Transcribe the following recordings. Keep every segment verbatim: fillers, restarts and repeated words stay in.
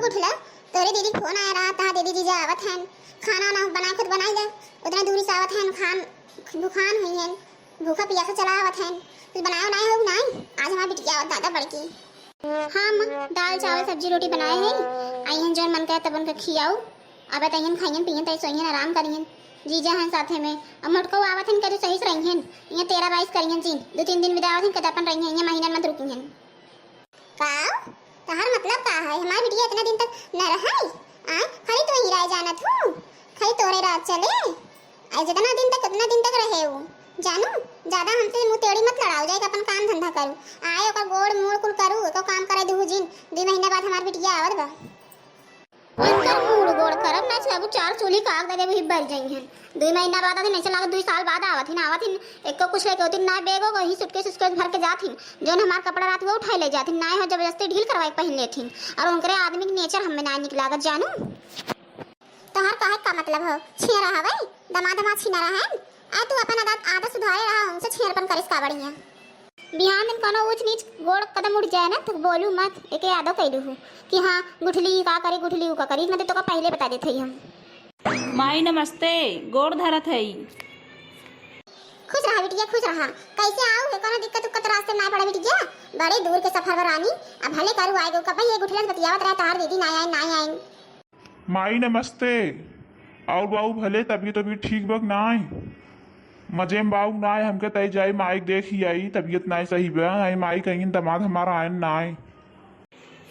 उठला, तोरे दीदी फोन आया रहा, तहा दीदी जीजा आवत हैं, खाना ना बनाए, खुद बनाई ले, उतना दूरी से आवत हैं, खान भूखान हुई हैं, भूखा पियासा चला आवत हैं, कुछ बनाए उनाए हो नाई? आज हमार बिटिया आवत दादा बड़की। हाँ माँ, दाल चावल सब्जी रोटी बनाए हैं, आई हैं जौन मन करे तब उनका खियाऊ। अब तैयन खाइयन पियन तै सोइयन आराम करियन। जीजा हैं साथे में, अब मोटको आवत हैं कदू सही से रहियन, यहाँ तेरह बाईस करियन जी, दो तीन दिन बिदा आवत हैं कदू अपन रहियन, यहाँ महीना मत रुकियन। का? तहार मतलब का है? हमार बिटिया इतना दिन तक न रहे? आय, खाली तू ही राय जानत हूँ, खाली तोरे राज चले। आय, जितना दिन तक, उतना दिन तक रहे वो। जानू, ज्यादा हमसे मुंह तेड़ी मत लड़ाओ, जाके अपन काम धंधा करू। आय, ओकर गोड़ मोड़ कुल करू, एको काम करे दूहू जिन। दो महीना बाद हमार बिटिया आवत बा। उनकर मूड़ गोड़ करब ना, चाबू चार चूल्ही का आग दे देबू, ही बर जइहन। दुई महीना बाद आथिन, ऐसे लागत दुई साल बाद आवत हिन, आवत हिन, एको कुछ लेके होतिन ना, बैगो को ही सूटकेस, सूटकेस भर के जात हिन। जौन हमार कपड़ा रहत वो उठाई ले जात हिन, ना हो जबरदस्ती ढील करवाई पहिन लेत हिन। और उनकरे आदमी के नेचर हमें ना निक लागत जानू। तोहार कहे का मतलब हो, छेरा हवे, दमाद हमार छिनारा है। आ तू अपन आदत, आदत सुधारे रहा, उनसे छेरपन करिस का बढ़िया। बिहान दिन कोनो ऊंच नीच गोड़ कदम उठ जाए ना, तो बोलू मत, एके यादव कह दू कि हाँ, गुठली का करी, गुठली ऊ का करी, मैं तो तोका पहले बता देत हई हम। माई नमस्ते, गोड़ धरत हई। खुश रहा बिटिया, खुश रहा। कैसे आऊ है, कोनो दिक्कत उक्कत रास्ते में ना पड़े बिटिया? बड़े दूर के सफर बा रानी, अब भले करू आए गो, कब ये गुठलन बतियावत रहे, तोहार दीदी ना आए, ना आए। माई नमस्ते। और बाऊ भले तबीयत, तबीयत ठीक बा कि नाय? मजे में बाऊ नाय, हमके तई जाई माई के देख ही आई, तबीयत नाय सही बा। आई माई कहीं दमाद हमारा आयन नाय।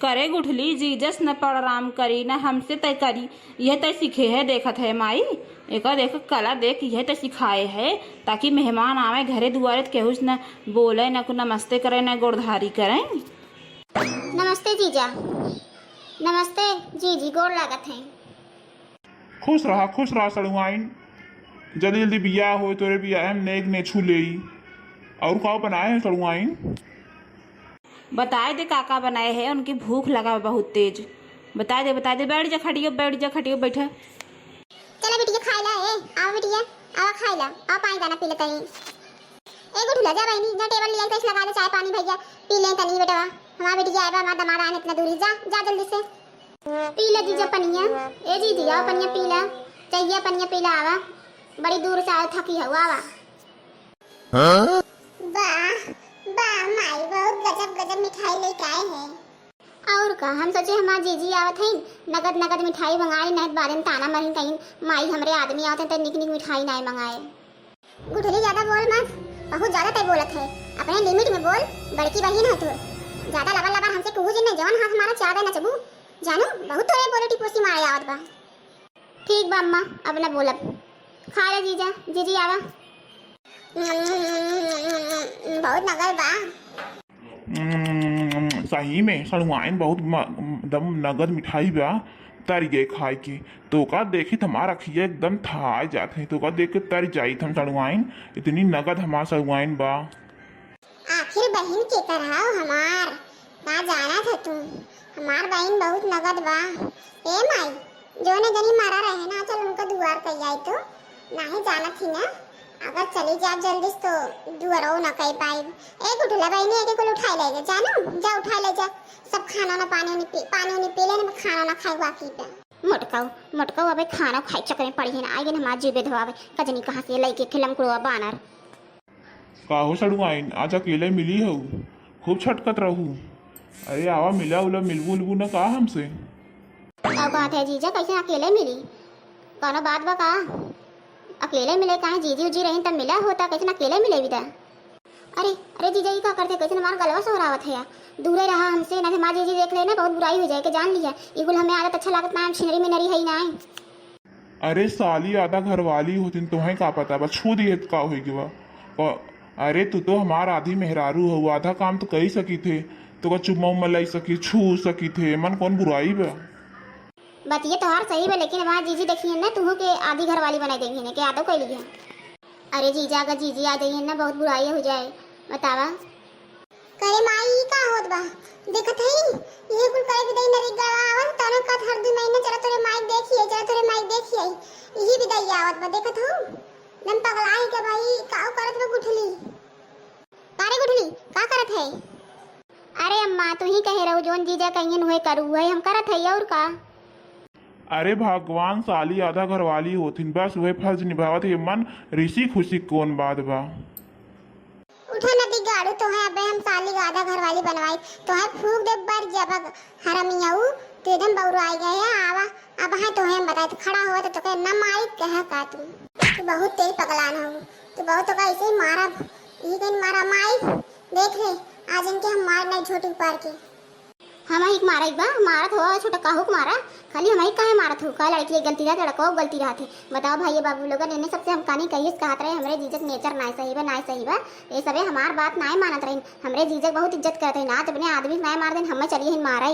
करे गुठली जी, जस न प्रणाम करी, न हमसे तय करी, यह तय सीखे है, देखत है माई, एका देख कला देख, यह तय सिखाए है, ताकि मेहमान आवे घरे दुआरे त केहू से न बोले, न को नमस्ते करे, न गोड़धारी करे। नमस्ते जीजा। नमस्ते जीजी, गोड़ लागत है। खुश रहा, खुश रहा सड़ुआइन। जल्दी जल्दी बियाह होए, तोरे बियाह में नेग नेछू लेई। और का बनाए हैं सड़ुआइन? बताए दे का का बनाए है, उनकी भूख लगा बा बहुत तेज। बताए दे, बताए दे, बैठ जा खटियो, बैठ जा खटियो, बैठा। चला बिटिया खाए ला, ए, आवा बिटिया, आवा खाए ला, आवा पानी दाना पी ले तनी। ए गुठुला जा बहिनी, जा टेबल लिया, कैसे लगा दे चाय पानी भैया, पी ले तनी बेटवा। हमार बिटिया आए बा, हमार दमाद आए इतना दूरी, जा, जा जल्दी से। पी ला जीजा पनिया। ए जीजी, आवा पनिया पी ला। चाहिए पनिया पी ला, आवा। बड़ी दूर से आए, थकी हऊ, आवा। हाँ? वाह, वाह माई, बहुत गजब गजब मिठाई लेके आए हैं। और का, हम सोचे हमार जीजी आवत है, नगद नगद मिठाई मंगाई, नहीं त बाद में ताना मरिन कहीं, माई हमरे आदमी आवत है तो निक निक मिठाई नहीं मंगाए। गुठली ज्यादा बोल मत, बहुत ज्यादा तय बोलत है, अपने लिमिट में बोल, बड़की बहिन है तू। ज्यादा लबर लबर हमसे कहू जिन, जवन हाथ हमारा चाह दे नचबू, जानू, बहुत तोरे बोले टिपोसी मारे आवत बा। ठीक बा अम्मा, अब ना बोलब। खा ले जीजा, जीजी आवा। बहुत नगद बा। हम्म, सही में सड़ुआइन बहुत म-, दम नगद मिठाई बा, तरी गए खाए के। तोका देखी त हमार अखिया एकदम थाए जात है, तोका देख के तरी जाइत हम सड़ुआइन, इतनी नगद हमार सड़ुआइन बा। आखिर बहिन के कराओ हमार, का जानत है तू? हमार बहिन बहुत नगद बा। ए माई, जोने जनी मरा रहे ना, चल उनका दुआर कई आई तो, नाही जानत ही ना, अगर चली जाब जल्दी से तो दुआरो न कई पाइब। ए गुठला बहिनी, एके कुल उठाई ले जा, जानू, जा उठाई ले जा, सब खाना ना पानी उनी पी, पानी उनी पी ले, ना खाना ना खाए बाकी पे। मोटकाऊ, मोटकाऊ अबे खाना खाए चक्कर में पड़ी है ना, आगे ना हमार जीबे धोआवे, कजनी कहाँ से लइके खिलम कुड़वा बानर। का हो सड़ुआइन, आज अकेले मिली हऊ? खूब छटकत रहू। अरे आवा, मिला उला, मिलबू उलबू न का हमसे? का बात है जीजा, कैसे अकेले मिली? कौनो बात बा का? अकेले मिले काहे, जीजी उजी रही तब मिला होता, कैसे अकेले मिले बिदा? अरे, अरे जीजा, ई का करते, कैसे हमार गलवा सोहरावत है या? दूरे रहा हमसे, ना तो हमार जीजी देख ले ना, बहुत बुराई हो जाए, के जान लिया। ई कुल हमें आदत अच्छा लागत ना, हम छिनरी मिनरी है ही ना। अरे साली, आधा घरवाली होतिन, तोहे का पता बा, छू दिए त का होई के बा। क-, अरे तू तो हमार आधी मेहरारू हऊ, आधा काम तो कई सकी थे, तो का चुम्मा उम्मा लाई सकी, छू सकी थे, मन कौन बुराई बा? बतिये तोहार सही बा, लेकिन हमार जीजी देखिए ना, तुहू के आधी घरवाली बनाई देंगे ना, के आदो कई लिया। अरे जीजा, अगर जीजी आ जाइए ना, बहुत बुराई हो जाए, बतावा। करे माई, ई का होत बा? देखत हई, इहे कुल करे बिदाई नरी गड़ावन, तने कहत हर दुई महीने चला तोरे माई देखिए, चला तोरे माई देखिए, इही बिदाई आवत बा, देखत हऊ? दम पगलाई के भाई, काऊ करत बा गुठली? का रे गुठली, का करत है? अरे अम्मा, तू ही कहे रहू, जौन जीजा कहियन उहे करू, उहे हम करत हई, और का? अरे भगवान, साली आधा घरवाली होथिन, बस उहे फर्ज निभावत है, मन रिसी खुशी कौन बात बा। उठा नदी गाड़ू, तोहे अबे हम साली आधा घरवाली बनवाई, तोहे फूंक दे बर जबक हरमियाऊ, तू एकदम बौराई गए है। आवा, अब है तोहे हम बताई, तो खड़ा हुआ तो तोके न मारी कह का तू, तू बहुत तेज पगलान हो, तू बहुत तो ऐसे ही मारा, ई कहीं मारा माई, देख ले, आज इनके हम मार नहीं छोटी पार के। हमही के मारा एक बा, मारत हो छोटका हुक मारा, खाली हमही काहे मारत हो? का लड़की एक गलती रहत, लड़को गलती रहत है। बताओ भाई बाबू लोगन, इन्हें सबसे हम कानी कहिए कहत रहे, हमरे जीजक नेचर नाय सही बा, नाय सही बा, ये सबे हमार बात नाय मानत रहिन। हमरे जीजक बहुत इज्जत करत रहिन, आज अपने आदमी के नाय मार देन, हमें चलिए हिन मारे।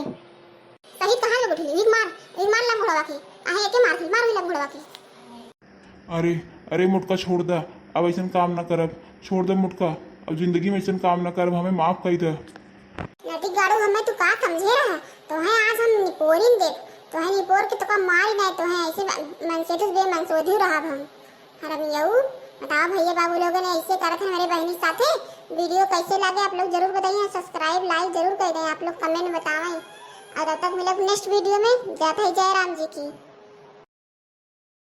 सही कहाँ लोग उठली, एक मार, एक मार लंगोड़वा के, आहे एके मार के, मार भी लंगोड़वा के। अरे, अरे मोटका, छोड़ दा, अब ऐसन काम ना करब, छोड़ दा मोटका, अब जिंदगी में ऐसन काम ना करब, हमें माफ कर दा। नदी गाड़ू, हमें तू का समझे रहा? तोहे आज हम निपोरिन देब, तोहे निपोर के तोका मारी नहीं, तोहे ऐसे मनसेधुस बेमनसेधु रहब हम। हरमियऊ, बताओ भैया बाबू लोगन ऐसे करत हैं हमारे बहनी साथे। वीडियो कैसे लगे आप लोग जरूर बताइए, subscribe like जरूर कर दें आप लोग, comment में बतावें। और तब तक मिलब next वीडियो में। जय भाई जय राम जी की।